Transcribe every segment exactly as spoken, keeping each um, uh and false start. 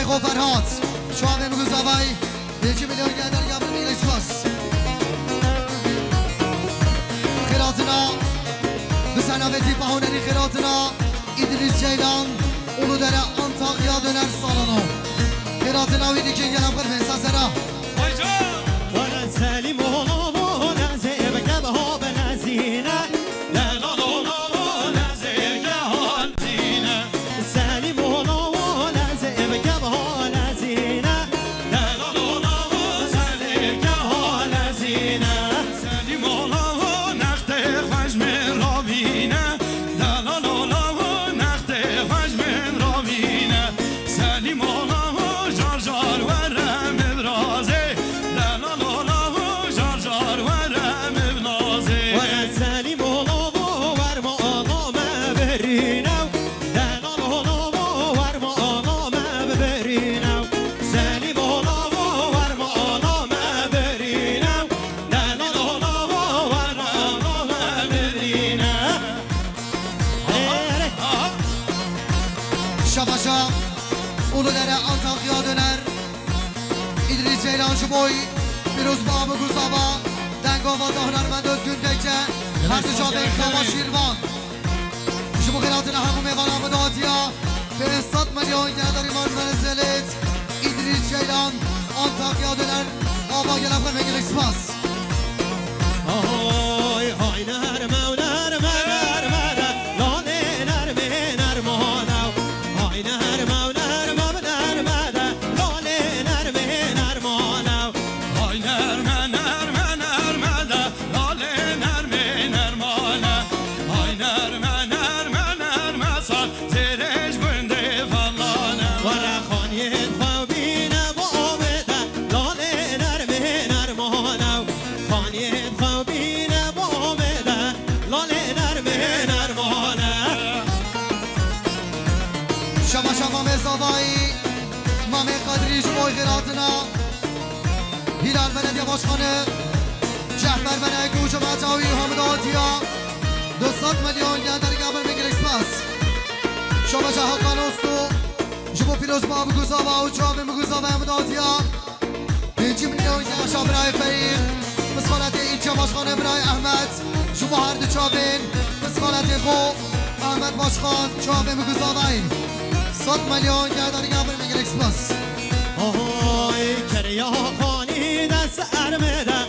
Ferhat, çavê min guzavayî, pêncî milyon gel derya min, mîlê spas. Xêratina, bi senavêtî pahunerî xêratina, Îdrîs Ceylan, Uludere Antakya Döner Salonu. Xêratina wî dikî gel em xwe bên sazera. Were Selîm ola bo lezê bike biha bi lezîne. Delal ola bo lezê bike ha lezîne. Selîm ola bo lezê bike biha lezîne. Delal ola bo lezê bike ha lezîne. Selîm ola bo nextê xweş min rabîne. Delal ola bo nextê xweş min rabîne. Selîm ola bo jar jar were min razê. Delal ola bo jar jar were min razê. Were Selîm ola bo werma ala me birîne. Delal ola bo werma ala me bibirîne. Selîm ola bo werma ala me birîne. Delal ola bo werma ala me birîne. Aha, aha. Şabaşa, Uludere Antakya Döner. Îdrîs Ceylan ji bo wî, Pîroz Bab û Guzava, dengava da hunermend Özgün Tekçe, her du çavên Xewa Şîrvan. Ji bo xêratina hemû mêvana min hatiya, pênc sed milyon gel derya min Zelit, Îdrîs Ceylan, Antakya Döner, ava gel em xwe gelek spas. Hay, hay, nerme, nerme, nerme de, lalê nermê nermane. Hay, nerme, nerme, nerme de, lalê nermê nermane. Hay, nerme, nerme, nerme de, lalê nermê nermane. Hay, nerme, nerme, nerme sar, zêrê ji gundê falan e. Were xaniyê xwe bîne bo avê de, lalê nermê nermane. Xaniyê xwe bîne bo avê de, lalê nermê nermane. Şema şema Mêzavayî, Mamê Qedrî ji bo xêratina. Hilal Belediye Başkanı, Cehber Belek û cemaeta wî Hamid Atiya, du sed milyon gel derga bin, gelek spas. Şabaşa Hakan Ostu, ji bo Pîroz Bab Guzava û çavê min Guzava Hamid Atiya, pêncî milyon gel şa birayê Ferîq, psixoletê ilçe başkanê birayê Ehmed, ji bo her du çavên, psixoletê xwe, Ahmet Başkan, çavê min Guzavayî. Sed milyon gel derga bin, gelek spas. Oy, kiriya xanî de ser me de,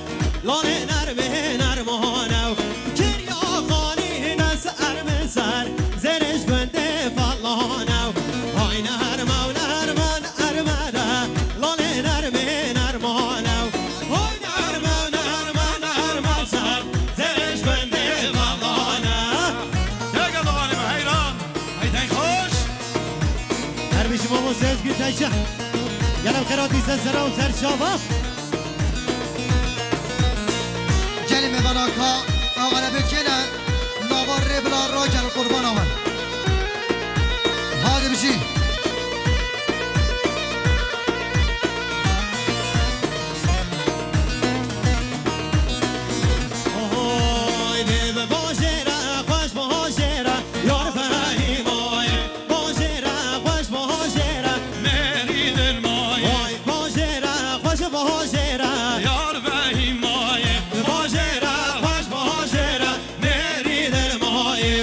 lalê nermê nermane. Kiriya xanî de ser me ser, zêrê ji gundê falan e. Hay nerme, nerme, nerme de, lalê nermê nermane. Hay nerme, nerme, nerme ser, zêrê ji gundê falan e. Gel gel, dolanê me heyran. Hey, deng xweş. Her bijî mamoste Özgür Tayşa. Gel em xêratî ser sera û ser çava. Gelê mêvana ka ew erebê kê ne, nava rê bila ragel qurbana wan. Hadi bijî. Oy, dê bi bajêre xweş bajêre, yar Fehîmayê. Bajêre xweş bajêre, mêrî dilmayê. Oy, bajêre xweş bajêre, yar Fehîmayê. Bajêre xweş bajêre, mêrî dilmayê.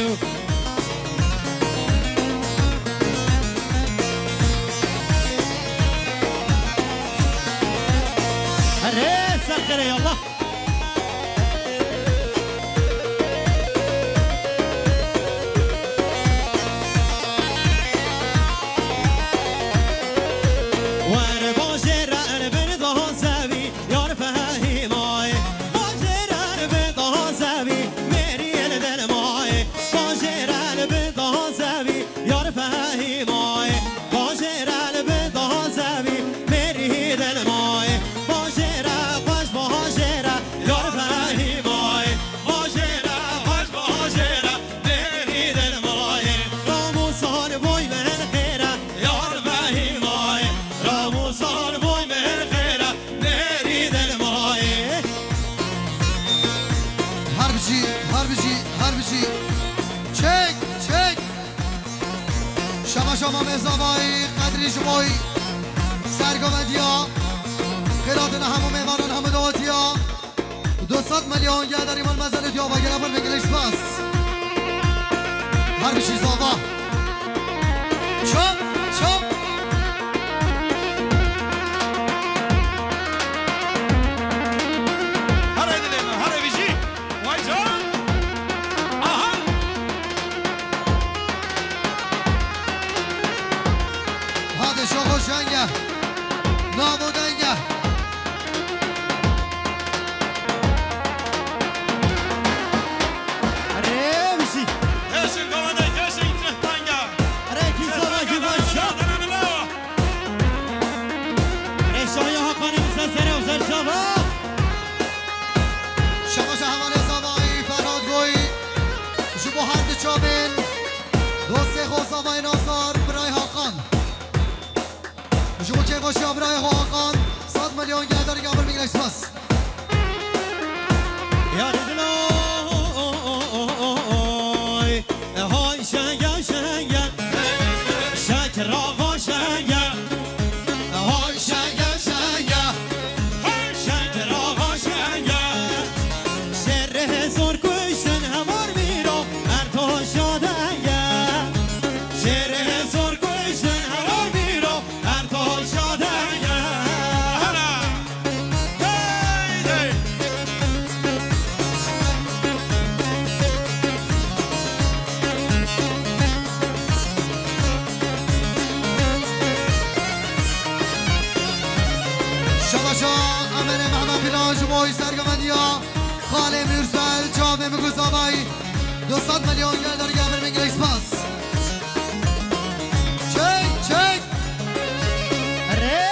Herê ser xêrê yallah. Were bajêre erbin daha zevî, yar Fehîmayê. Bajêre erbin daha zevî, mêrî el delmayê. Bajêre erbin daha zevî, yar Fehîmayê. Bajêre li bin daha zevî, mêrî dilmayê. Bajêre xweş bajêre, yar Fehîmayê. Bajêre xweş bajêre, mêrî dilmayê. Ramûsan boy min xêre, yar Fehîmayê. Ramûsan boy min xêre, mêrî dilmayê. Her bijî, her bijî, her bijî. Çek, çek. Şema şema Mêzavayî, Qedrî ji boy. Ergomendiya, xêratina hemû mêvanan, hemû dawetiya. Du sed milyon gel derî mal mezelê diya bagera bir gelek spas. Her bir şey zava. Çap, çap. Here dilê min, here bijî. Vay can. Aha. Hadi şoxo şenge. Navo denge. Erê, bijî. Keşin kavane, keşin tihtange. Erê, kî zava, kî başa. Erê, şaya Hakanê ser serê û ser çava. Şabaşa hevalê zavayî Ferhat Goyî. Ji bo her di çavên dostê xwe zavayê Nazar, birayê Hakan. Ji bo kêfxweşiya birayê xwe Hakan, sed milyon gel derî gavir min gelek spas. Yarê diloy, hay şenge şenge, şekir axa şenge, hay şenge şenge, şekir axa şenge. Şerê zor kuştin hemar mîro, her taşa denge. Şerê zor kuştin hemar mîro, her taşa denge. Hela! Hey, hey! Şabaşa Emerê Mehmet Plan ji bo sergovendiya Xalê Mürsel, çavê min ku zavayî. Du sed milyon gel derî gavir min gelek spas. Çek, çek. Erê.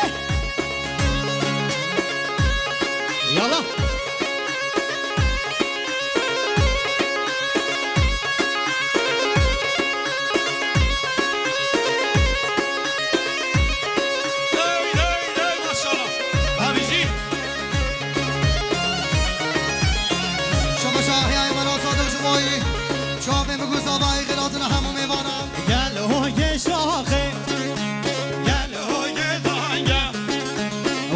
Yala. Hey, hey, hey, maşallah. Abicim. Şabaşa Ehyayê Mela Sadiq ji bo yî. Çavê min ku zavayî xêratina hemû mêvanan. Gel oge şaxê, gel oge dange.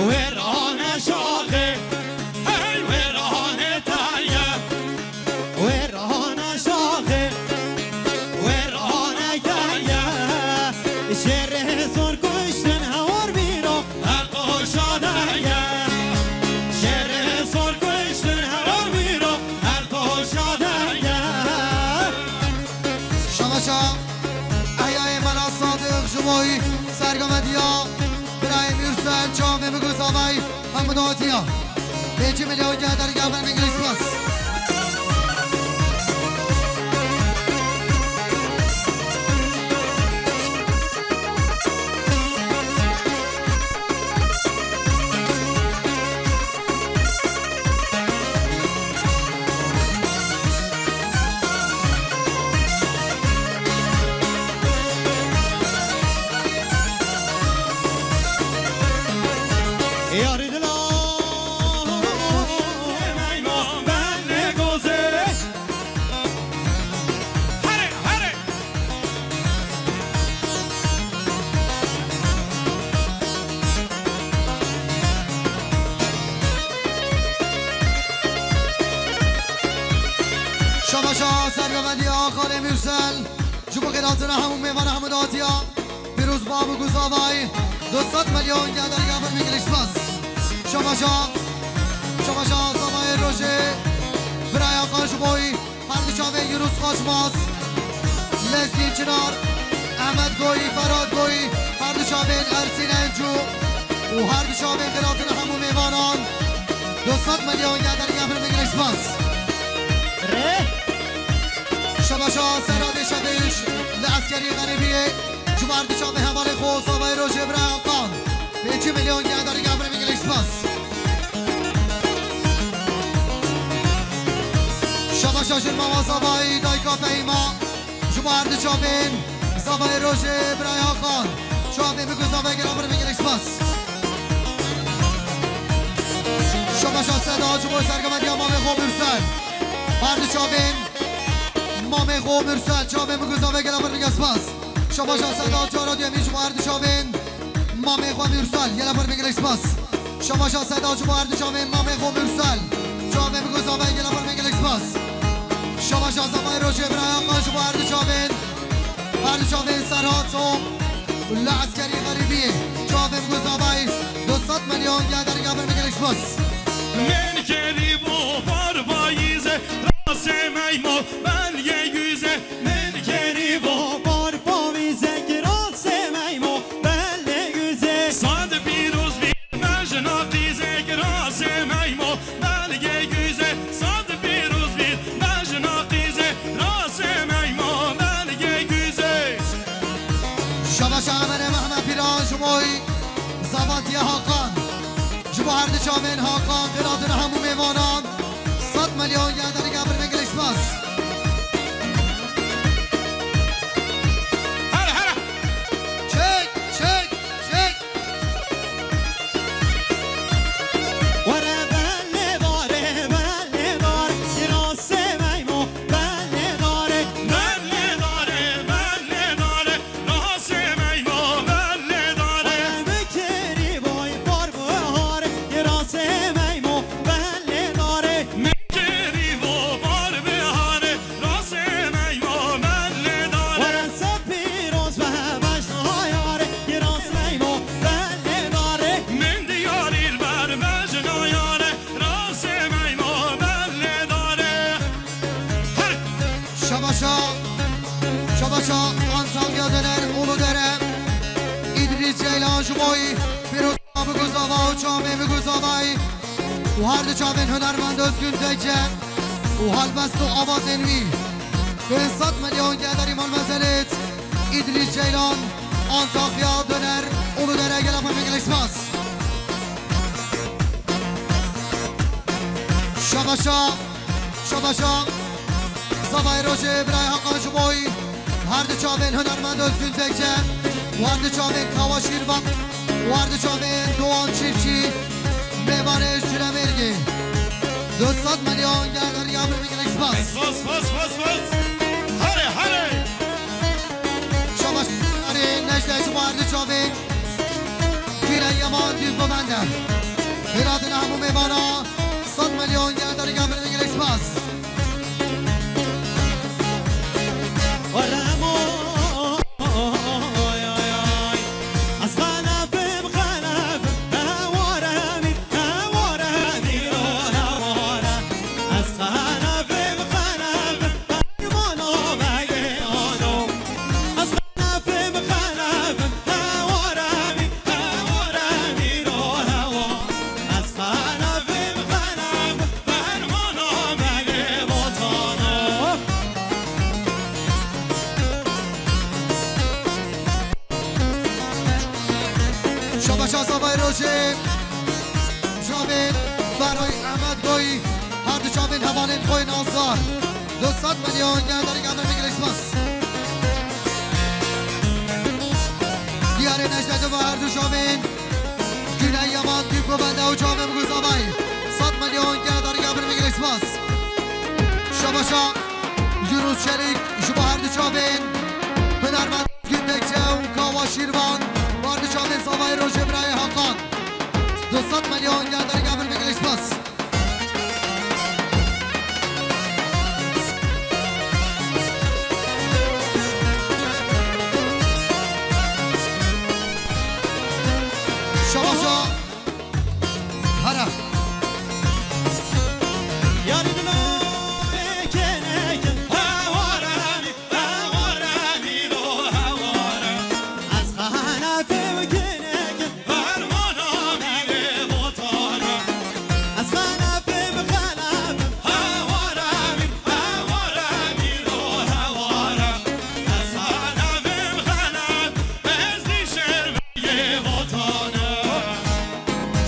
Wêrane şaxê, hey wêrane dange. Wêrane şaxê, wêrane dange. Şerê zor kuştin hewar mîro. Her taşa denge, şerê zor kuştin hewar mîro, her taşa denge. Şabaşa Ehyayê Mela Sadiq ji bo yî sergovendiya birayê Mürsel, çavê min ku zavayî hemû dawetiya. Pêncî milyon gel derî gavir min gelek spas. Yarî dila, ben ne goze. Here, here. Şabaşa sergovendiya Xalê Mürsel, ji bo xêratina hemû mêvana hemû datiya, Pîroz Bab û Guzavayî, du sed milyon gel derî gavir min gelek spas. Şabaşa, şabaşa zavayê rojê, biraya Qaşboyî, her du çavên Yunus Qaçmaz, Lezgîn Çinar, Ehmed Goyî, Ferhat Goyî, her du çavên Ersîn Encû û her du çavên xêratina hemû mêvanan, du sed milyon gel derî gavir min gelek spas. Rê. Şabaşa Serhatê Şevêş li Eskerî Xerîbiyê, ji bo her du çavên hevalê xwe, zavayê rojê biraya Hakan. Pêncî milyon gel derî gavir min gelek spas. Şabaşa jin mama zavayî dayika Fehîma, ji bo her du çavên zavayê rojê biraya Hakan. Çavê min ku zavayê gel gavir min gelek spas. Şabaşa Seda ji bo sergovendiya mamê xwe Mürsel. Her du çavên mamê xwe Mürsel, çavê min ku zavayê gel gavir min gelek spas. Şabaşa Seda cara duyemîn ji bo her du çavên Mamê xwe Mürsel, gelek pir gelek spas. Şabaşa Seda ji bo her du çavên mamê xwe Mürsel. Çavê min ku zavayê, gelek pir gelek spas. Şabaşa zavayê rojê biraya xwe ji bo her du çavên. Her du çavên Serhat Tom. Li eskerî xerîbiyê. Çavê min ku zavayê. Du sed milyon gelek pir gelek spas. Min kerî bo bar bayîze, rasê meymo belgê güze. Min kerî bo bar pavîze, kirasê meymo belê güze. Sad pîroz bî mejna qîze, kirasê meymo belgê güze. Sad pîroz bî mejna qîze, rasê meymo belgê güze. Şabaşa Emre Mehmet Pîran ji bo zavatiya Hakan. Ji bo her du çavên Hakan, qiratina hemû mêvanan. Sed milyon gelek pir gelek spas. Here, here. Çek, çek, çek. Were belê dare, belê dare, kirasê meymo belê dare. Belê dare, belê dare. Rasê meymo belê dare. Were min kerî bo bar biharê, kirasê meymo belê dare. Min kerî bo bar biharê, rasê meymo belê dare. Were sed pîroz be mejna yarê, kirasê meymo belê dare. Min diyarî li ber mejna yarê, rasê meymo belê dare. Her Şabaşa, şabaşa Antalya Döner, Uludere, İdris Ceylan ji bo wî, Pîroz Biguzava û çavê Biguzavayî û her du çavên hunermend Özgün Tekçe û helbest û avazên wî. Pênc sed milyon gelek pir gelek spas. İdris Ceylan, Antalya Döner, Uludere, gelek pir gelek spas. Şabaşa. Şabaşa zavayê rojê birayê Hakan ji bo wî, her du çavên hunermend Özgün Tekçe û her du çavên Kawa Şîrvan û her du çavên Doğan Çiftçi, mêvanê ji Cilemêrgê. Du sed milyon gelek pir gelek spas. Spas, spas, spas, spas. Here, here. Şabaş, here, Necde ji bo her du çavên Kîre Yaman, Dîv Bimende. Hêlatina hemû mêvana. Sed milyon gelek pir gelek spas. Şabaşa zavayê rojê. Çavên Ferhay Ehmed Goyî, her du çavên hevalên xwe yên Azar. Du sed milyon gelek pir gelek spas. Diyarê Necdetê ve her du çavên Güney Yaman, Dîv Bimende û çavê Biguzavayî. Sed milyon gelek pir gelek spas. Şabaşa Yunus Çelik, ji bo her du çavên hunermend Özgün Tekçe û Kawa Şîrvan, her du çavên zavayê rojê birayê Hakan. Du sed milyon gelek pir gelek spas. Şabaşa. Hara.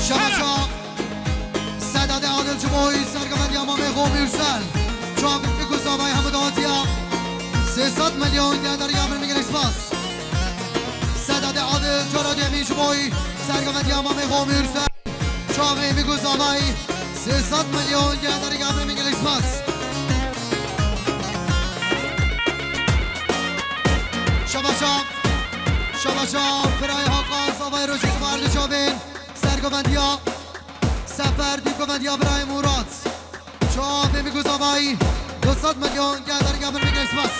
Şabaşa Sedadê Adil ji bo wî serkeftiya mamê xwe Mürsel. Çavê Biguzavayî hemû datiya. Sê sed milyon gelek pir gelek spas. Sedadê Adil cara duyemîn ji bo wî serkeftiya mamê xwe Mürsel. Çavê Biguzavayî sê sed milyon gelek pir gelek spas. Şabaşa, şabaşa, birayê Hakan zavayê rojê. Govendiya Sefer, dî govendiya birayê Murat. Çavê Mîgûz Avayî, du sed milyon, geldarî gavin Mîgûz Spas.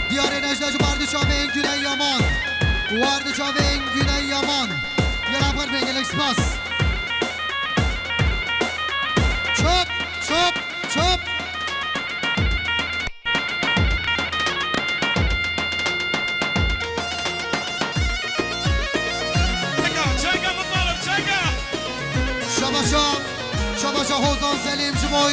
Diyarê Necde ji bar di çavên Güney Yaman. War di çavên Güney Yaman. Yela xwer bê gelek spas. Çap, çap, çap. Çeka, çeka, muxalif, çeka. Şabaşa, şabaşa Hozan Selîm ji bo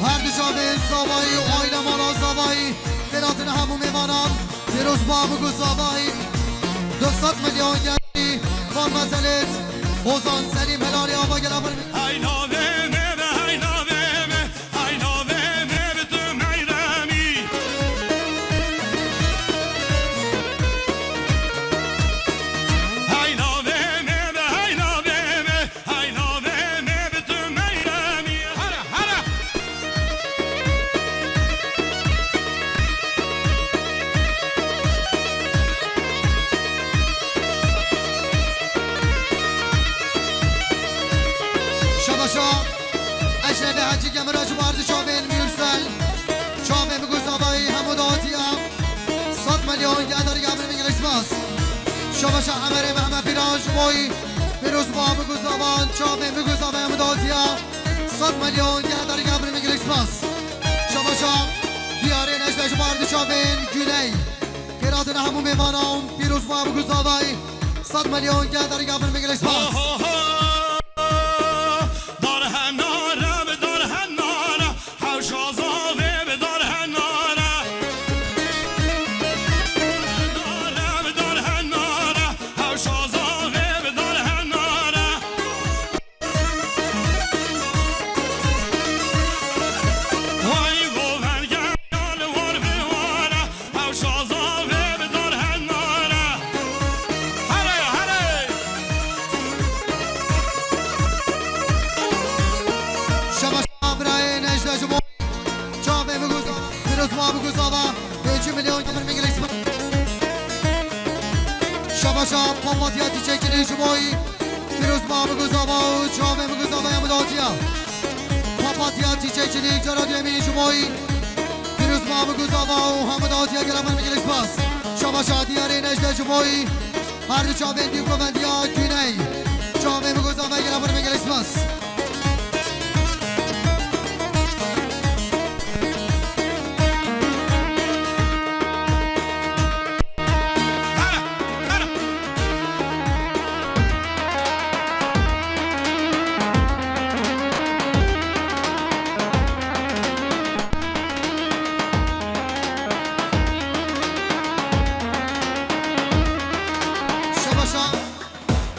her du çavên Zavayî û aîla mala Zavayî. Pênatina hemû mêvanan, pîroz ba Mîgûz Zavayî. Du sed milyon gelî, van mezelêt, Hozan Selîm helalî ava gela bir. Hay navê me be, hay navê me. Hay navê me bi tu meyremî. Hay navê me bi, hay navê me, hay navê me bi tu meyremî. Here, here. Şabaşa. Eşrefê Hecî Gemira ji bar di çavên Mîrsel. Çavê Mîgûz Avayî hemû datiya. Sed milyon geldarî gavin Mîgûz Spas. Şabaşa Emerê Mehmet Pîran ji boyî. Pîroz ba Mîgûz Avan, çavê Mîgûz Avayî hemû datiya. Sed milyon geldarî gavin Mîgûz Spas. Şabaşa Diyarê Necde ji bar di çavên Güney. Pênatina hemû mêvanan, pîroz ba Mîgûz Avayî. Sed milyon geldarî gavin Mîgûz Spas. Ho, ho, ho. Dar henare bi dar henare, hewşa zavê bi dar henare. Dare bi dar henare, hewşa zavê bi dar henare. Vay govend gel war bi ware, hewşa zavê bi dar henare. Here, here. Şabaşa birayê Necde ji bo çavê Mîgûz Ava, pîroz ba Mîgûz Ava, pêncî milyon gavin Mîgûz Spas. Şabaşa Papatya Çîçekçilî ji boyî, pîroz ba Mîgûz Ava û çavê Mîgûz Ava ya midatiya. Papatya Çîçekçilî cara duyemî ji boyî, pîroz ba Mîgûz Ava û hemû datiya gela xwe Mîgûz Spas. Şabaşa Diyarê Necde ji boyî, her du çavên dî govendiya Güney. Çavê Mîgûz Ava gela xwe Mîgûz Spas. Şabaşa.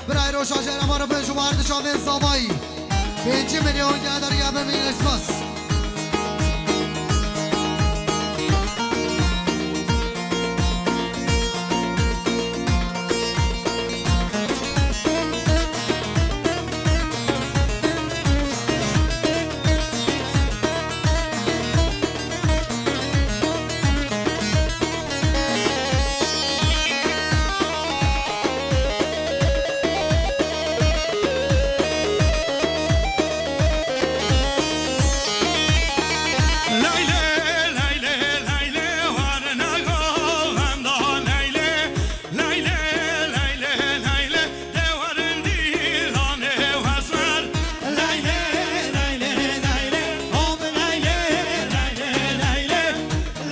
Birayê Roşa Jêra Marifê ji war di çavên Zavayî. Pêncî milyon geldarî gavin Mîgûz Spas. Laylê, laylê, laylê, hop, laylê, laylê, laylê.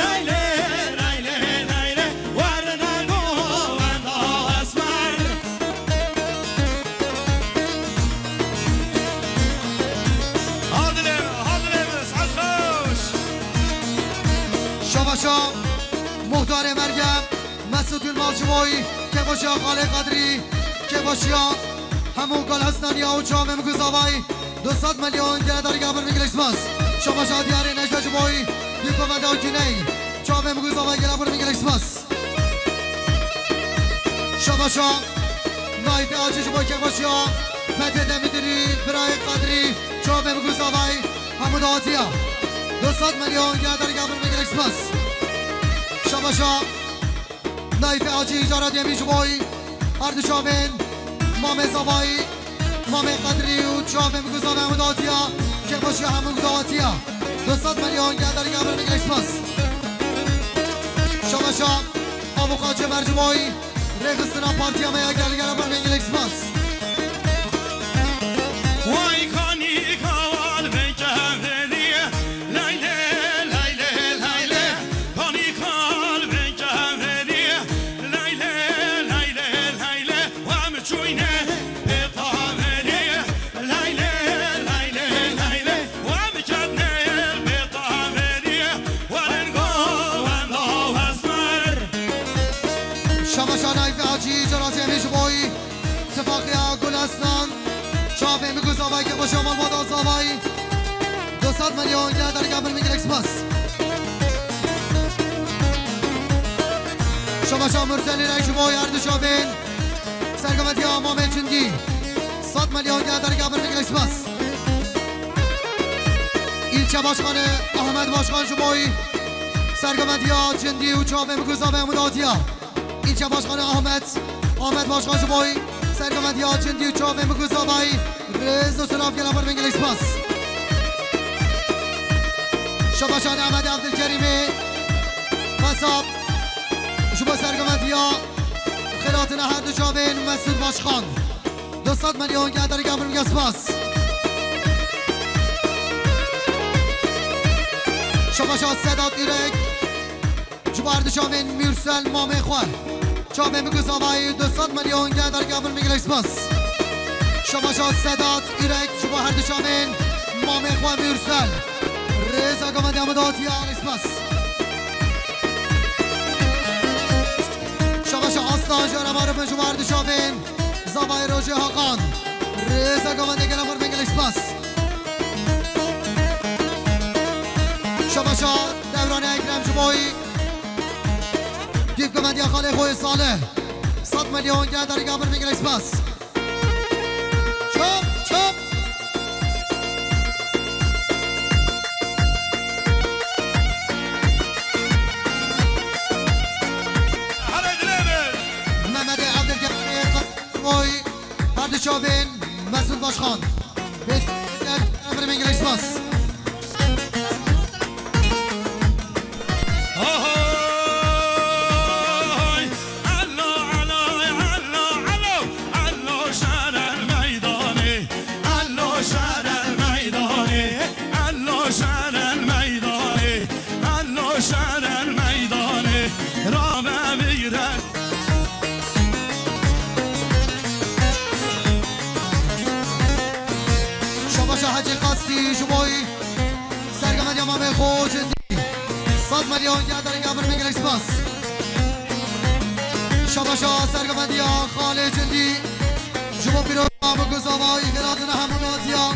Laylê, laylê, laylê, warna govenda esmer. Hadilê, hadilê, saet xweş. Şabaşa, muhtarê Mergem, Mesut Yılmaz ji boyî, kêfxweşiya Xalê Qedrî, kêfxweşiya hemû Galhesnaniya û çavê Mîgûz Avayî. Du sed milyon gela darî gavin Mîgûz Spas. Şabaşa Diyarê Necde ji boyî, dî govenda Güney. Çavê Mîgûz Avayî gela xwe Mîgûz Spas. Şabaşa Naîfê Acî ji boyî kêfxweşiya Fetê Demîdirî, birayê Qedrî, çavê Mîgûz Avayî, hemû datiya. Du sed milyon gela darî gavin Mîgûz Spas. Şabaşa Naîfê Acî cara duyemî ji boyî her du çavên Mamê Zavayî, Mamê Qedrî û çavê min ku zavê hemû datiya, kêxweşiya hemû datiya. Du sed milyon gel derî gel bir min gelek spas. Şabaşa, Avukat Cemer Cumayî, rêxistina partiya me ya gel gel bir min gelek spas. Vay kanika wal veke verî, laylê, laylê, laylê. Kanika wal veke verî, laylê, laylê, laylê. Wa mi çûyne pê taverî, laylê, laylê, laylê. Wa mi çatne pê taverî, wa rengo wenda wesmer. Şabaşa Nayfê Hacî, cerazê hemî ji boyî. Tifaqiya Gul Aslan. Çavê min ku zavayê kêxweşiya malbata zavayî. Du sed milyon gel derî gel bir min gelek spas. Şabaşa Murselî rey ji bo her du çavên. Sergometiya Mamê Cindî. Sed milyon gel derî gel bir min gelek spas. İlçe Başkanı Ahmet Başkan ji bo sergometiya Cindî û çavê min ku zavê hemû datiya. İlçe Başkanı Ahmet, Ahmet Başkan ji bo sergometiya Cindî û çavê min ku zavayî, rêz û silav gel xwe min gelek spas. Şabaşa Ehmed Evdilkerîmê Qesab ji bo sergometiya xêlatina her du çavên Mesûd Başkan. Du sed milyon gel derî gel bir min gelek spas. Şabaşa Sedat Ürek. Ji bo her du çavên Mürsel mamê xwe. Çavê min ku zavayî du sed milyon gel derî gel bir min gelek spas. Şabaşa Sedat Ürek ji bo her du çavên mamê xwe Mürsel. Rêza govendê min datiye gelek spas. Şabaşa Aslan ji Erema Rifin ji bo her du çavên zavayî Rojê Hakan. Rêza govendê gel xwe min gelek spas. Şabaşa Devran Ekrem ji boyî dîv govendiya xalê xwe yê Salih. Sed milyon gel derî gel bir min gelek spas. Çap, çap. Here dilê min. Mehmetê Evdilkerîmê Qasimoy, her du çavên Mesûd Başkan. Bêt-, Evrim English Bas. Ahoy! Allo, allo, allo, allo, allo, şer el meydanê, allo, şer el meydanê, allo, şer el meydanê, allo, şer el meydanê, rabe bigre. Şabaşa Hecî Qastî ji boy sergemendiya mamê xwe cindî. Sed milyon gel derî gel bir min gelek spas. Şabaşa sergemendiya xalê cindî. Ji bo pîroza bi guzava îxîratina hemû natiya.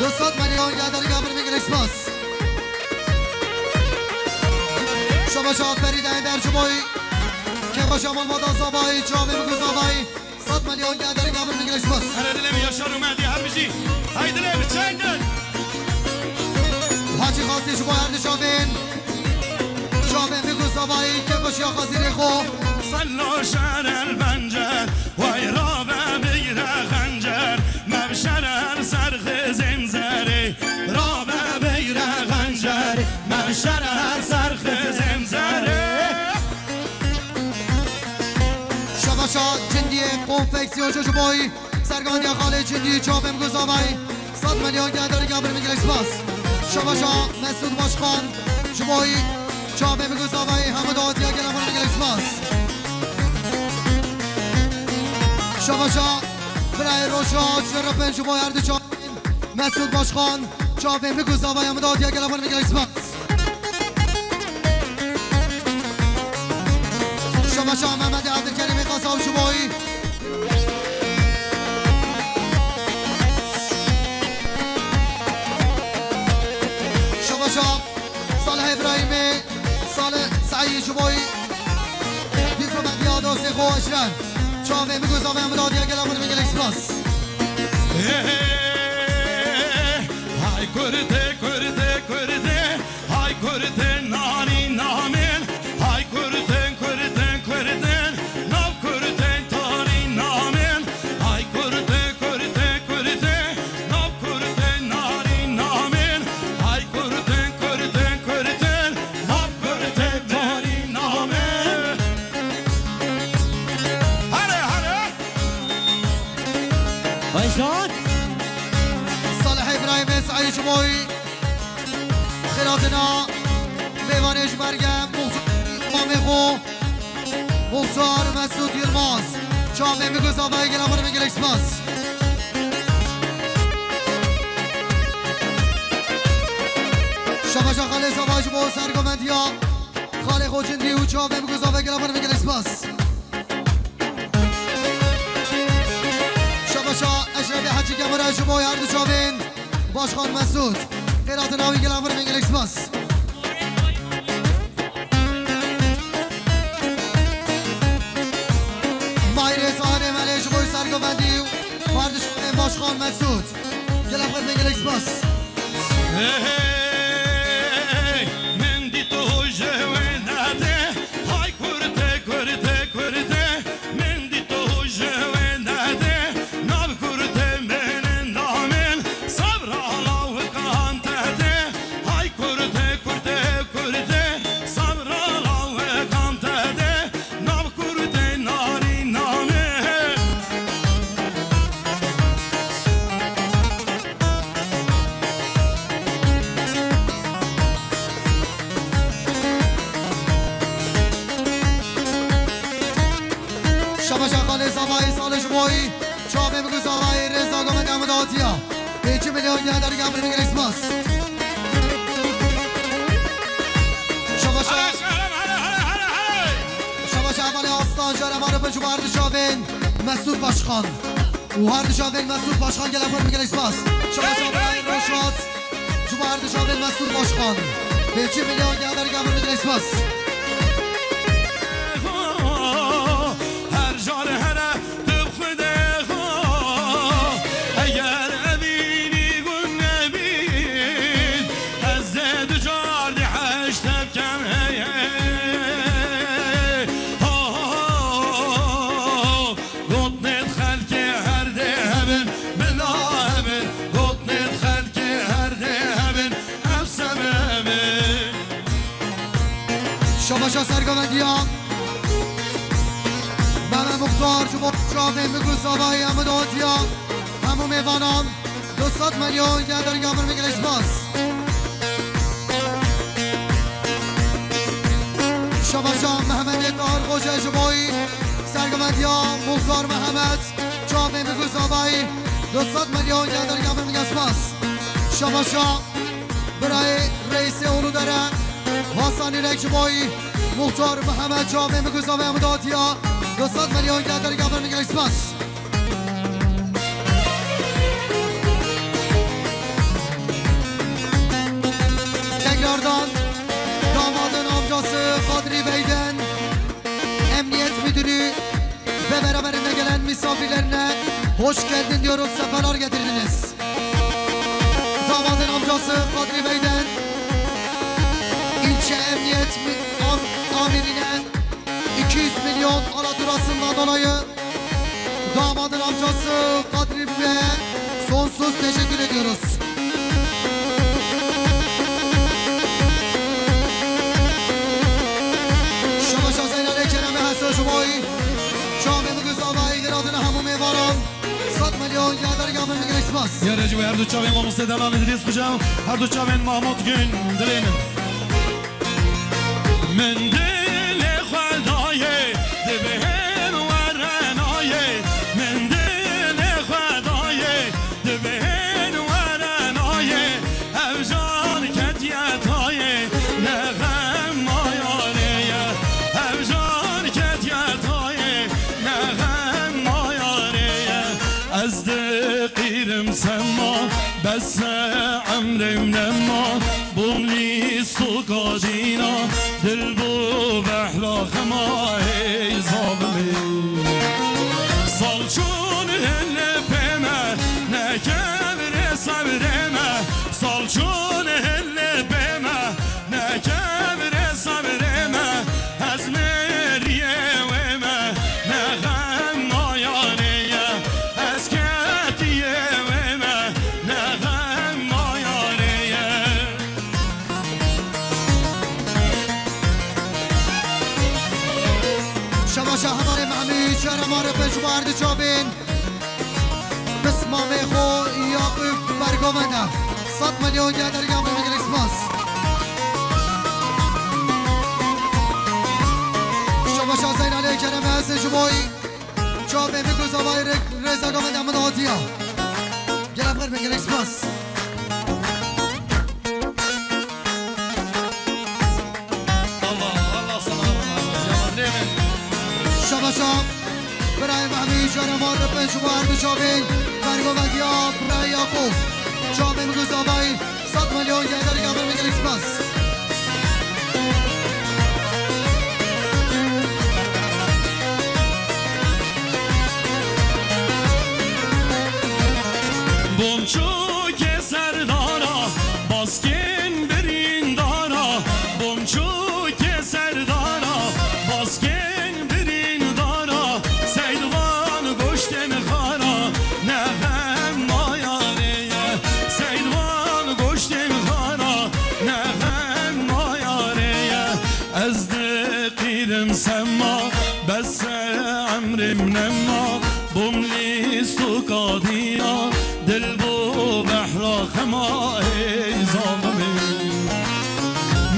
Du sed milyon gel derî gel bir min gelek spas. Şabaşa Ferîd Ender ji boy kêxweşa malbata Zavayî, çavê bi guzavayî. Sed milyon gel derî gel bir min gelek spas. Here dilê min Yaşar û Mehdi her bijî. Hay dilê min çek din. Hacî Xasî ji bo her du çavên. Çavên bi guzavayî kêxweşiya xezîrê xwe. Sello şer el bencer, way rabe bigre xencer, mevşer el ser xizên zerê, rabe bigre xencer, mevşer el ser xizên zerê. Şabaşa cindiyê konfeksiyoncu ji boy sergandiya xalê cindî çavê min guzavayî. Sed milyon gel derî gel bir min gelek spas. Şabaşa Mesûd Başkan ji boy çavê min guzavayî hemû datiya gel xwe min gelek spas. Şabaşa birayê Roşa ji Rifin ji boy her du çavên Mesûd Başkan çavê min guzavayî hemû datiya gel xwe min gelek spas. Şabaşa Mehmet Evdilkerîmê Qasab ji boy. Şabaşa Salih Îbrahîmê, Salih Seî ji boy. Dîplomatiya dostê xwe Eşref. Çavê min guzavê min datiya gel xwe min gelek spas. Hey, hey, hey, hey. Hay Kurdê, Kurdê, Kurdê. Hay Kurdên nanî namên, hay Kurdên, Kurdên, Kurdên, nav Kurdên tanî namên, ha Can. Salih Îbrahîmê Seîd ji bo xêratina mêvanê ji merge Muxtar mamê xwe Muxtar Mesûd Yilmaz. Çavê min ku zavayê gela xwe min gelek spas. Şabaşa xalê zava ji bo sergovendiya xalê xwe cindî û çavê min ku zavayê gela xwe min gelek spas. Şabaşa Eşrefê Hecî Gemira ji bo her du çavên Başkan Mesûd. Xêratina wî gela xwe min gelek spas. Mayrê Tarê Melê ji bo sergovendî û her du çavên Başkan Mesûd. Gela xwe min gelek spas. Hey, hey, min dî tu ji wê nedê. Hay kurte, kurte, kurte. Min dî tu ji wê nedê. Nav kurte min namên. Sabra lawikan te dê. Hay kurte, kurte, kurte. Sabra lawikan te dê. Nav kurtê narî name. Şabaşa xalê zavayê salê ji boyî. Çavê min ku zavayê rêza govendê min datiya. Pêncî milyon ya derga min gelek spas. Şabaşa. Hele, hele, hele, hele, hele. Şabaşa Hevalê Aslan, jara marifin ji bo her du çavên Mesûd Başkan. Û her du çavên Mesûd Başkan gelek xwe min gelek spas. Şabaşa Hevalê Roşat. Ji bo her du çavên Mesûd Başkan. Pêncî milyon ya derga min gelek spas. Her car here tu bi Xwedê xwe. Eger evînî gund nebît, ez dê du car dî heşte bikem, hey, hey. Ho, ho, ho, ho. Gotinê xelkê her dê hebin, bila hebin. Gotinê xelkê her dê hebin, ev sebebin. Şabaşa sergovendiya Mehmet Muxtar ji bo çavên min ku zavayê em datiya hemû mêvanan. Du sed milyon ya derga min gelek spas. Şabaşa Mehmetê Tahir Xoce ji boyî sergovendiya Muxtar Mehmet. Çavê min ku zavayî du sed milyon ya derga min gelek spas. Şabaşa birayê reîsê Uludere Hasan Ürek ji boyî Muxtar Mehmet çavê min ku zavayê em datiya du sed milyon ya derga min gelek spas. Tekrardan damadın amcası Kadri Bey'den Emniyet Müdürü ve beraberinde gelen misafirlerine hoş geldin diyoruz, sefalar getirdiniz. Damadın amcası Kadri Bey'den ilçe emniyet mü-, am-, amirine iki yüz milyon alaturasından dolayı damadın amcası Kadri Bey'e sonsuz teşekkür ediyoruz. Şabaşa Zeynelê Keremê Hesê ji boyî çavê min ku zavayê xêratina hemû mêvanan. Sed milyon ya derga min gelek spas. Ya rejî ve her du çavên mamoste Delal Îdrîs Xoce, her du çavên Mahmut Gün dilê min. Min dilê xwe dayê, dibihên were nayê. Min dilê xwe dayê, dibihên were nayê. Ev jan ketiye tayê, ne xem mayarê ye. Ev jan ketiye tayê, ne xem mayarê ye. Ez diqîrim sema, bes e emrê min nema. Bûm lîstoka dîna, dil bû behra xema, hey zalimê. Sal çûn hilê pê me, ne kevirê sebrê me. Sal çûn hilê pê me, ne kevirê sebrê me. Ez meriyê wê me, ne xem mayarê ye. Ez ketiyê wê me, ne xem mayarê ye. Şabaşa hevalê Mehmûd, şehra marifê ji bo her du çavên. Mamê xwe Yaqûb Bergovenda. Sed milyon gel dergah me, gelek spas. Şabaşa Zeynalê Kerem ez ji boy çavê min ku zavayê rê-, rêza govenda min hatiya. Gelek xêr be, gelek spas. Allah, Allah sana razı olsun. Yaman değil mi? Şabaşa. Birayê Mehmî, Careman, Ripin, ji bo her du çavên, bergovetiya birayê Yaqûb. Çavên min ku zavayî, sed milyon gel dergah me, gelek spas. Bomçûkê serdana, baskên birîndara, bomçûkê serdana, baskên birîndara, Seydvan goştên xara, ne xem mayarê ye. Seydvan goştên xara, ne xem mayarê ye. Ez diqîrim sema, bes e emrê min nema, bom lîst û kadîna, dil bo behra xema, ey zalimê.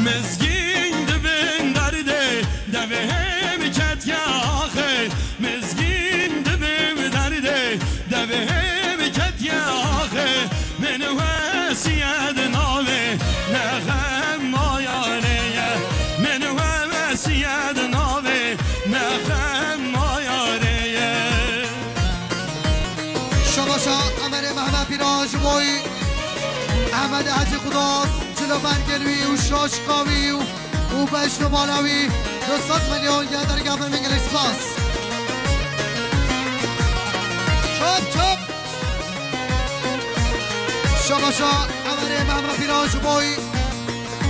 Mizgîn dibin derdê, devê hêm ketiye axê. Mizgîn dibin derdê, devê hêm ketiye axê. Min wesiyet navê, ne xem mayarê ye. Min wesiyet navê, ne xem mayarê ye. Şabaşa Emerê Mehmet Pîra ji boy Ehmed Hecî Xudas, Çilo Bergel wî û Şaşka wî û, û Beşno Bala wî, du sed milyon gel dergah me, gelek spas. Çap, çap. Şabaşa Emerê Mehmet Pîra ji boy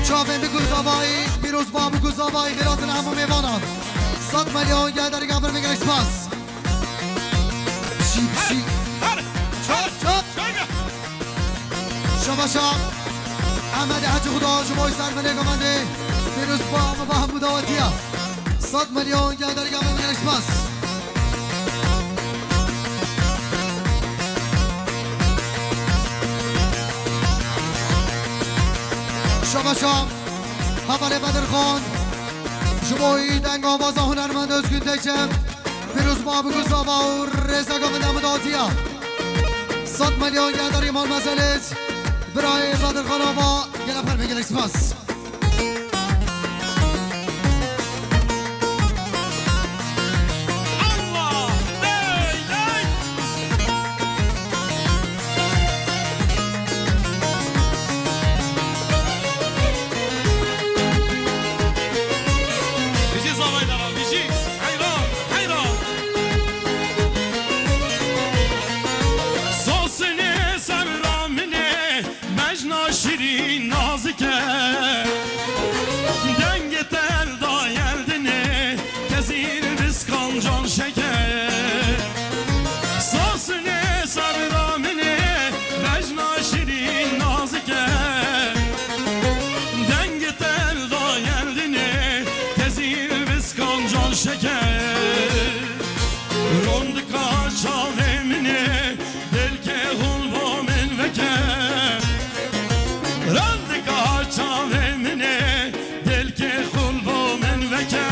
çavên bi guzavayî, Pîroz Ba bi guzavayî, xêratin hemû mêvanan. Sed milyon gel dergah me, gelek spas. Pişî, pişî. Çap, çap. Şabaşa Ehmed Hecî Xuda ji boy ser milê govendê. Pîroz Ba, me ba hemû dawetiya. Sed milyon gel dergah me, gelek spas. Şabaşa Hevalê Bedirxan, ji bo wî deng awaza hunermend Özgün Teyçe, Pîroz Ba bi guzava û rêzeka min demidatiya. Sed milyon gel dergah me, mezelêt, birayê Bedirxan Ava, gelek xêr be, gelek spas. Allah! Hey, hey! Bijî zavayê dara, bijî. Heyran, heyran. Sosinê sevra min ê, bejna şirîn nazik e. Dengê te da yerdinê, kezîr biskan can şeker. Sosinê serra min ê, bejna şirîn nazik e. Dengê te da yerdinê, kezîr biskan can şeker. Rondika çavê min ê, dilkê xwe bo min veke. Rondika çavê min ê, dilkê xwe bo min veke.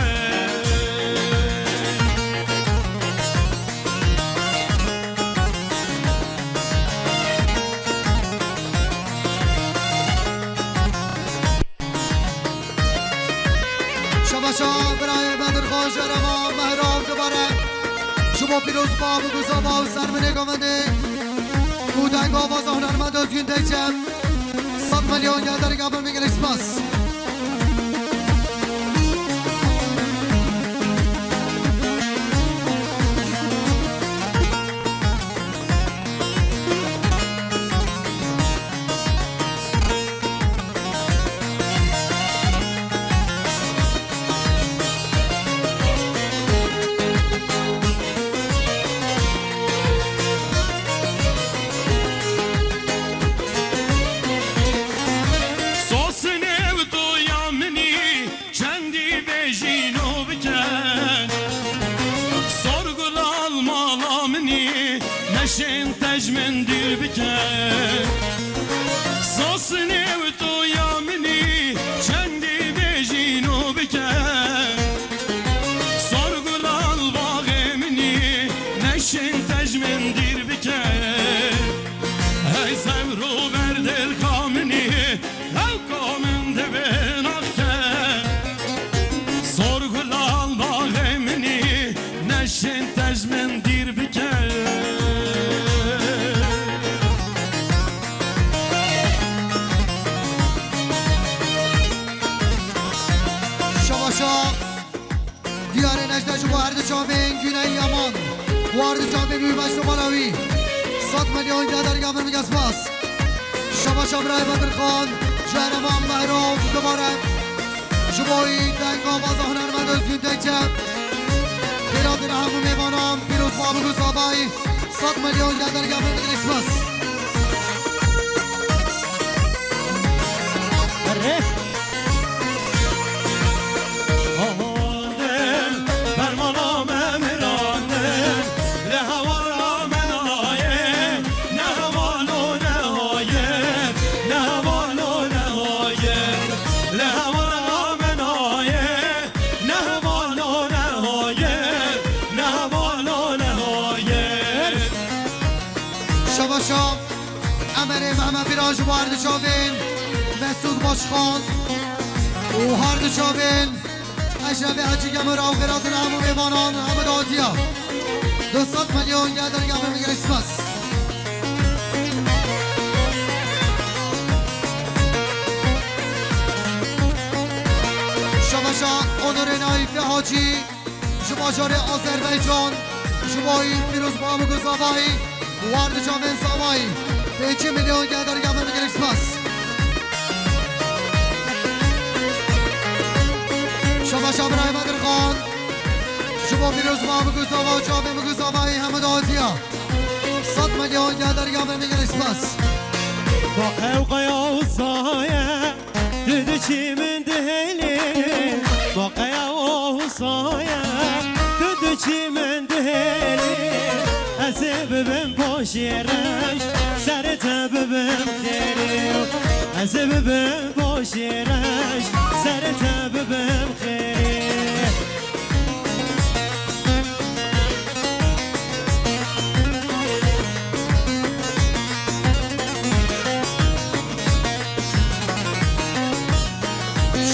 Şabaşa birayê Bedirxan Jerema Mehrav dibare. Ji bo Pîroz Ba bi guzava û serminê govendê û deng awaza hunermend Özgün Teyçe. Sed milyon gel dergah me, gelek spas. Sosinê û toya min î, çendî bêjîn û biken. Sorgul al mala min î, Şên te ji min dîr bike. Sasnê û toya min î, çendî bêjîn û bike. Sorgula li baxê min î, neşên te ji min dîr bike. Hey zewro ber dilka min î, ew ka min divê naxke. Sorgula li baxê min î, neşên te ji min dîr bike. Şabaşa Diyarê Necde ji bo her du çavên Güney Yaman û her du çavên Rûybaş li bala wî. Sed milyon gel dergavin bike spas. Şabaşa birayê Bedirxan, ji herêma Mehrob dibare. Ji bo wî denga baza hunermend Özgün Tekçe. Xêratî hemû mêvanan, pîroz babik û zavayî. Sed milyon gel dergavin bike spas. Erê. Aman fermana me mirandin, li hewara me nayê, ne hewalo ne hayê, ne hewalo ne hayê, li hewara me nayê, ne hewalo ne hayê, ne hewalo ne hayê. Şabaşa Emerê Mehmet Bira ji bo her du çavên Mesûd Başxan û her du çavên Eşrefê Hecî Gemir ew xêratin hemû mêvanan hemû datiya. Du sed milyon gel dergavin bike spas. Şabaşa Onurê Naîfê Hacî ji bajarê Azerbaycan, ji bo wî pîroz babik û zavayî û her du çavên zavayî. Pêncî milyon gel dergavin bike spas. Şabaşa birayê Bedirxan, ji bo pîroz babik û zava û çavên bik û zavayî hemû datiya. Sed milyon gel dergavin bike spas. Baqew qaya û saye. Tu diçî min dihêlî, ma qeya û saye. Tu diçî min dihêlî, ez ê bibim poşê reş, serê te bibim xêrî. Ez ê bibim poşê reş, serê te bibim xêrî.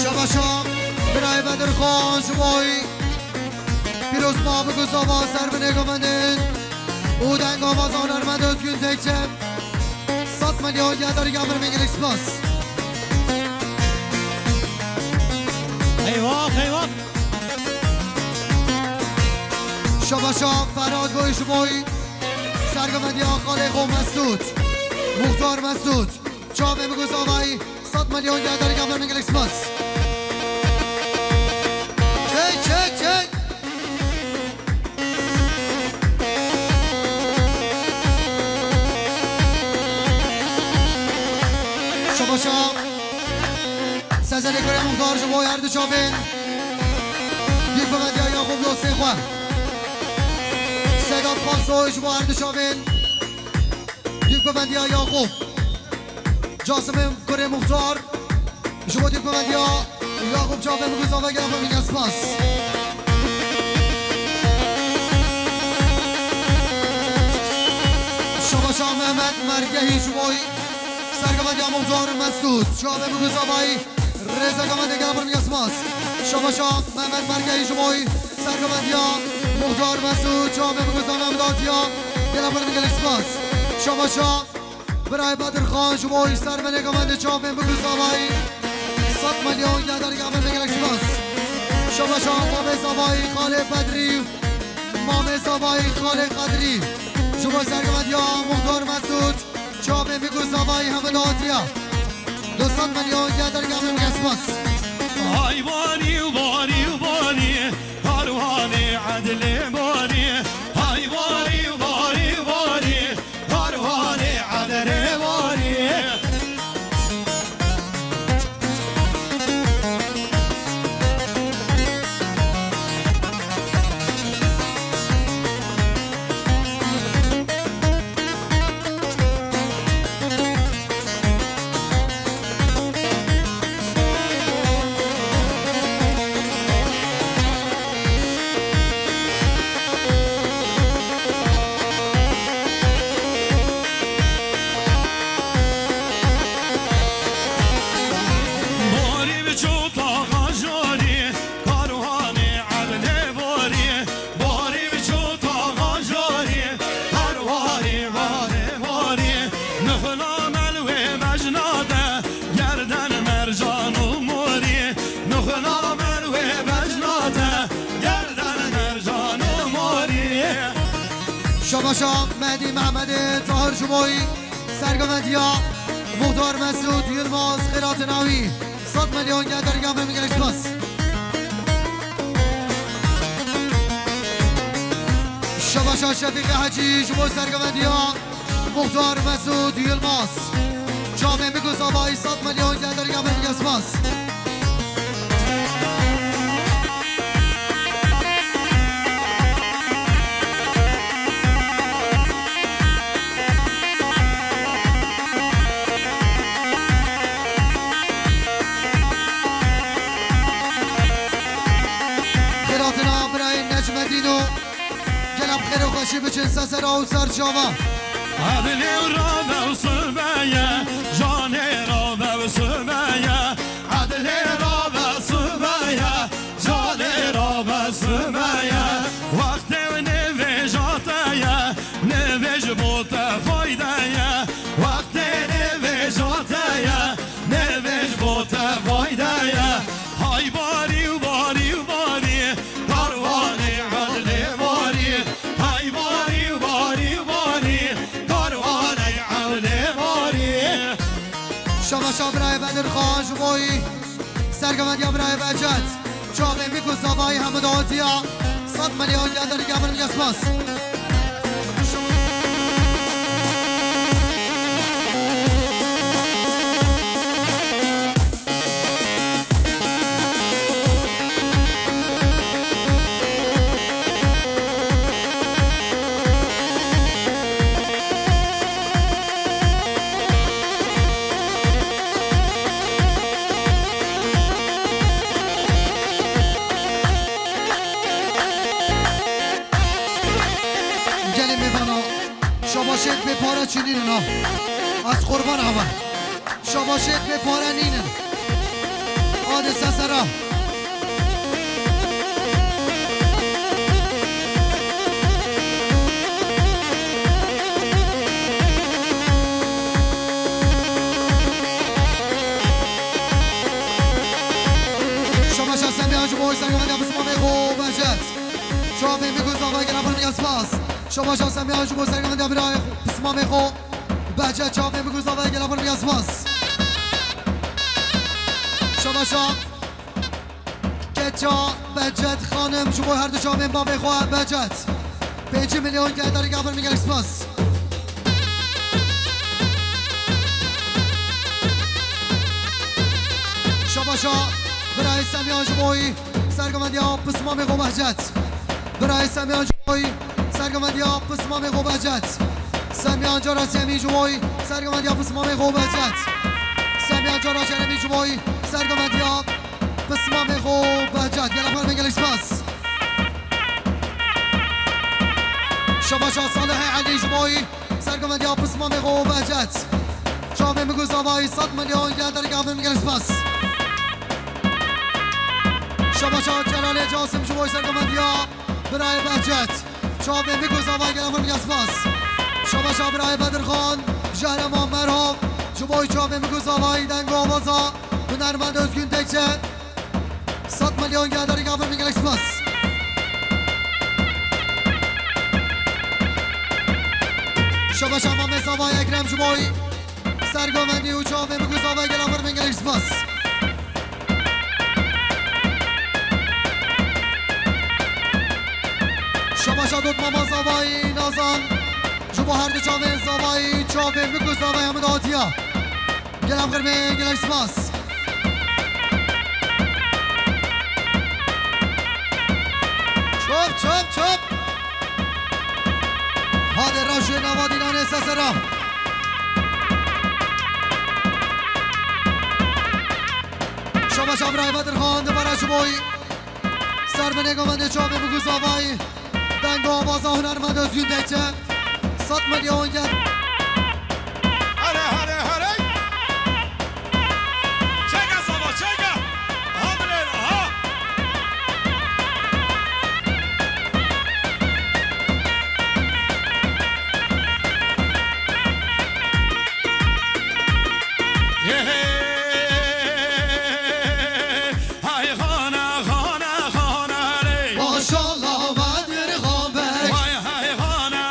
Şabaşa birayê Bedirxan ji bo wî. Pîroz ma bik û zava ser binê govendên û denga baza hunermend Özgün Tekçe. Sed milyon gel dergavin bike spas. Eyvah, eyvah. Şabaşa Ferhat Goyşuboy, sergovendiya xalê xwe Mesûd, Muxtar Mesûd, çavê min ku zavayî sed milyon gel dergavin min gelek spas. Çek, çek, çek. Şabaşa. Sezerê Kurê Muxtar ji bo her du çavên. Dîk bivendiya Yaqûb dostê xwe. Sedat Pasoy ji bo her du çavên. Dîk bivendiya Yaqûb. Casimê Kurê Muxtar. Ji bo dîk bivendiya Yaqûb çavê min ku zave gel xwe min spas. Şabaşa Mehmet Mergehî ji bo sergovendiya Muxtar Mesûd. Çavê min ku zavayî. Rêzeke me dê gela pir min spas. Şabaşa Mehmet Mergehî ji bo sergovendiya Muxtar Mesûd. Çavê min ku zave min datiya. Gela pir min gelek spas. Şabaşa birayê Bedirxan ji bo servenê govendê çavê min ku zavayî. Sed milyon gel dergavin min gelek spas. Şabaşa mamê zavayî xalê Bedrî. Mamê zavayî xalê Qedrî. Ji bo sergovendiya Muxtar Mesûd. Çavê min ku zavayî heme datiya. Du sed milyon gel dergavin min spas. Hay barî û barî û barî, karwanê edlê barî. Hay barî û barî û barî, karwanê edlê barî. Şabaşa Mehdi Mehmedê Tahir ji bo sergovendiya Muxtar Mesûd Yilmaz, xêratina wî sed milyon gel dergah me, gelek spas. Şabaşa Şefîqê Hecî ji bo sergovendiya Muxtar Mesûd Yilmaz. Çavên Bigûz Avayî sed milyon gel dergah me, gelek spas. Xêratina birayê Necmedîn û gela bi xêr û xweşî biçin ser sera û ser çava. Edlê rabe û sibeye, canê rabe û sibeye. Edlê rabe sibeye, canê rabe sibeye. Wextê nêvêja te ye, nêvêj bo te fayde ye. Wextê nêvêja te ye, nêvêj bo te fayde ye. Hay barî û barî û barî, karwanê edlê barî. Hay barî û barî û barî, karwanê edlê barî. Şabaşa birayê Bedirxan ji bo sergovendiya birayê Behcet. Çavên Bigûz Avayî hemû dawetiya sed milyon gel dergah me, gelek spas. Gelê mêvana, şabaşêt bê pare çi nînin ha. Ez qurban hewe. Şabaşêt bê pare nînin. Adê sesera. Şabaşa Semî Hacî Boy, sergovendiya pismamê xwe Behcet. Çavên Bigûz Avayî, gelek spas. Şabaşa Semî Hacî Boy, sergovendiya birayê pismamê xwe Behcet. Çavên Bigûz Avayî, gelek spas. Şabaşa Keça Behcet Xanim ji bo her du çavên bavê xwe Behcet. Pêncî milyon gel dergah me, gelek spas. Şabaşa birayê Semî Hacî Boy, sergovendiya pismamê xwe Behcet. Birayê Semî Hacî Boy, sergovendiya pismamê xwe Behcet. Semî Ancara Semî ji bo sergovendiya pismamê xwe Behcet. Semî Ancara Şeremî ji bo sergovendiya pismamê xwe Behcet. Gelek spas, gelek spas. Şabaşa Salihê Elî ji bo sergovendiya pismamê xwe Behcet. Çavên Bigûz Avayî sed milyon gel dergah me, gelek spas. Şabaşa Celalê Casim ji bo sergovendiya birayê Behcet. Çavên Bigûz Avayî, gelek spas. Şabaşa birayê Bedirxan, Jehreman Merhav, ji bo çavên Bigûz Avayî, deng û awaza hunermend Özgün Tekçe. Sed milyon gel dergah me, gelek spas. Şabaşa Mamê Zavayê Ekrem ji bo sergovendî û çavên Bigûz Avayî, gelek spas. Şabaşa dot Mama Zavayî Nazan, ji bo her du çavên Zavayî, çavên Bigûz Avayî hemû datiya. Gelek xirmê, gelek spas. Çop, çop, çop. Hadi rewşê nava dînanê sesera. Şabaşa birayê Bedirxan, dibara ji bo servinê govendê çavê Bigûz Avayî. Deng û awaza hunermend Özgün Tekçe. Sed milyon gel. Here, here, here. Çeke Zava, çeke. Ha bilêre, ha. Hey, hey. Hay xana, xana, xana rê. Maşallah Bedirxan Bey. Vay hay xana,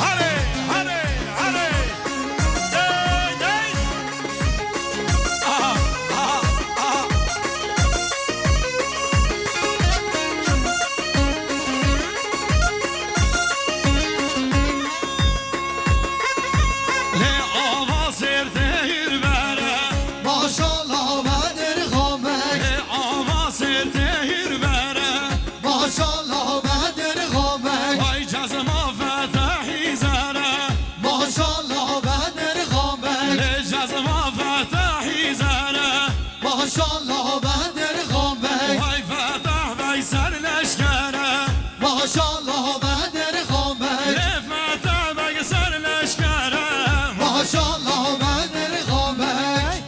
Herê, herê, herê. Dey, dey. Aha, aha, aha. Lê ava sêr tê hîr bere. Maşallah Bedir Xamek. Lê ava sêr tê hîr bere. Maşallah Bedir Xamek. Vay cezma Fetahî zere. Maşallah Bedir Xamek. Lê cezma Fetahî zere. Maşallah Bedir Xamek. Vay Fetah Bey ser leşkere. Maşallah Bedir Xamek. Lê Fetah Bey ser leşkere. Maşallah Bedir Xamek.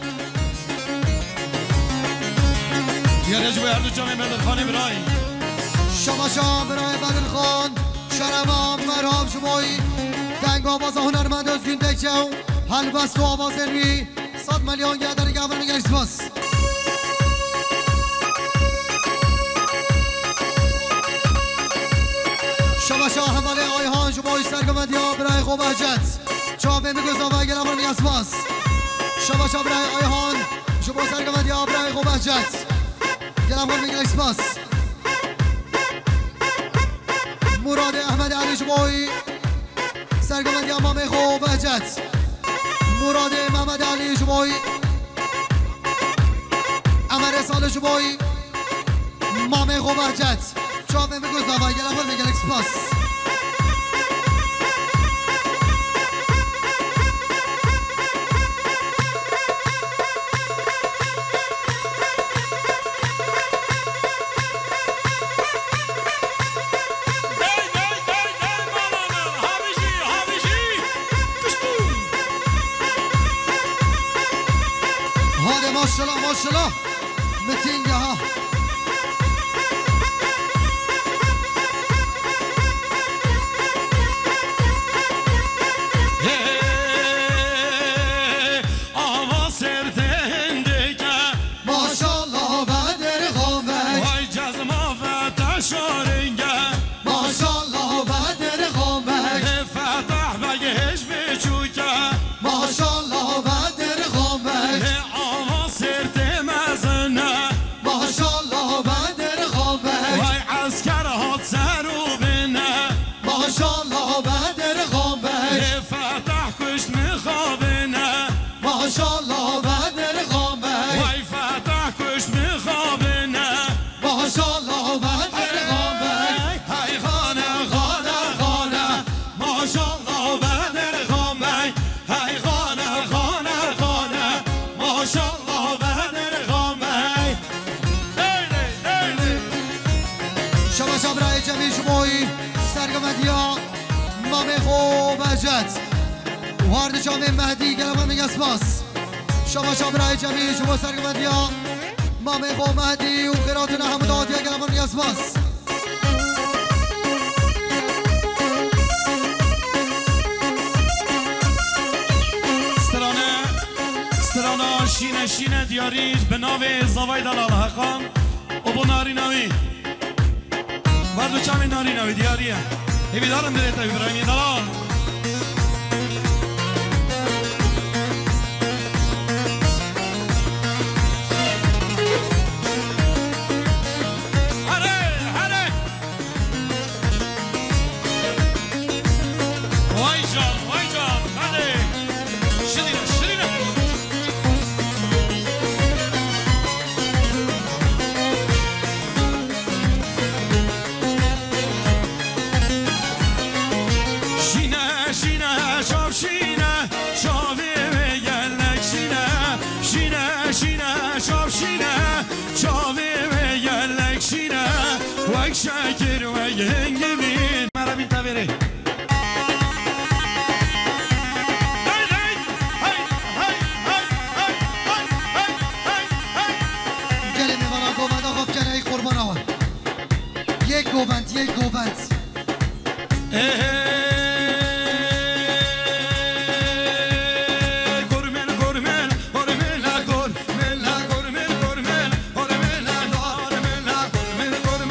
Diyarê ji bo her du çavên Bedirxanê birayî. Şabaşa birayê Bedirxan, şerema merhab ji bo wî. Denga baza hunermend Özgün Tekçe û helbest û avazên wî. Sed milyon geder gavir min gelek spas. Şabaşa hevalê Ayhan ji bo sergometiya birayê xwe Behcet. Çavê min göz ava gel gavir min gelek spas. Şabaşa birayê Ayhan ji bo sergometiya birayê xwe Behcet. Gel gavir min gelek spas. Muradê Ehmed Elî ji bo sergometiya mamê xwe Behcet. Muradê Mehmet Elî ji bo Emerê Salih ji bo mamê xwe Behcet. Çavê min göz ava gel gavir min gelek spas. Dey, dey, dey, dey, mala min. Havijî, havijî. Kiştû. Hadi maşallah, maşallah. Mitinge ha. Hey, ava ser tê hindike. Maşallah Bedir Xamek. Vay cezma Fetah şaringe. Maşallah Bedir Xamek. Lê Fetah Beg hêj biçûke. Maşallah Bedir Xamek. Lê ava sêr tê mezine. Maşallah Bedir Xamek. Vay esker hat ser û bine. Maşallah Bedir Xamek. Lê Fetah kuşt mixabine. Maşallah Bedir Xamek. Vay Fetah kuşt mixabine. Maşallah Bedir Xamek. Hey xane, xane, xane. Maşallah Bedir Xamek. Hey xane, xane, xane. Maşallah Bedir Xamek. Hey, hey, hey, hey. Şabaşa birayê Cemîl ji bo wî sergometiya mamê xwe Behcet. Û her du çavên Mehdî gel gavir min gelek spas. Şabaşa birayê Cemîl ji bo sergometiya mamê xwe Mehdî û xêratina hemû dawetiya gel gavir min gelek spas. Strane, strana şîne şîne diyarî bi navê Zavay Dalal Heqan û bo narîna wî. Vardo çavê narîna wî diyarî ye. Hêvîdar im dilê te, Îbrahîmê Dalal. Here, here. Vay can, vay can, hadi. Şirîne, şirîne. Şîne, şîne, çav şîne, çavê wê gelek şîne. Şîne, şîne, çav şîne, çavê wê gelek şîne. Wek şekir, wek hingivîn. Merhebîn tevêrê. Hey, hey, hey, hey. Gelê mêvana govenda xwe bikene ey qurbana we. Yek govend, yek govend. Ehe. Gormel, gormel, gormela, gormela, gormel, gormel, gormela, gormela, gormel, gor-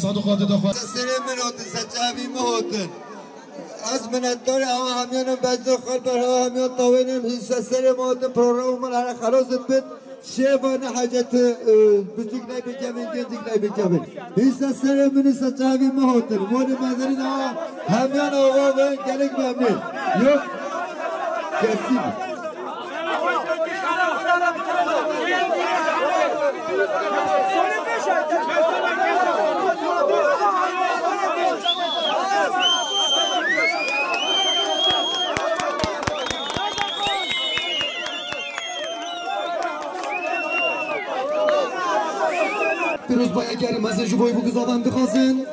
Saduqa dida xwe. Serê min hatin, ser çavî min hatin. Ez minetdar awa hemiyan im, bezda xwe ber hewa hemiyan tawênim, hîn ser serê min hatin, programê min here xelas dibit. Şêva ne heceti, e, biçûk ney bikevin, gencik ney bikevin. Hîn ser serê min, ser çavî min hatin. Wanê mezerî de awa hemiyan awa ve gelek memnun. Yok. Kesî. Pîrozbayekerê mezin ji bo wî bû, gizavan dixwazin.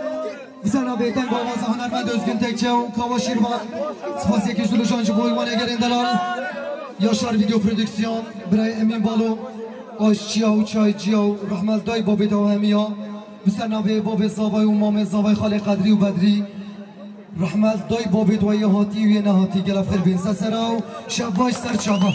Bi ser navê deng û awaza hunermend Özgün Tekçe û Kawa Şîrvan. Spasiyekê ji dilojan ji bo Îwan Egerên Delal. Yaşar Video Prodüksiyon, birayê Emîn Balo, aşçiya û çayçiya û rehmet dayê babê dawamiya. Bi ser navê babê zavay û mamê zavay xalê Qedrî û Bedrî. Rehmet dayê babê dawayê hatî û yê nehatî, gelek xêr bîn ser sera û şev baş ser çava.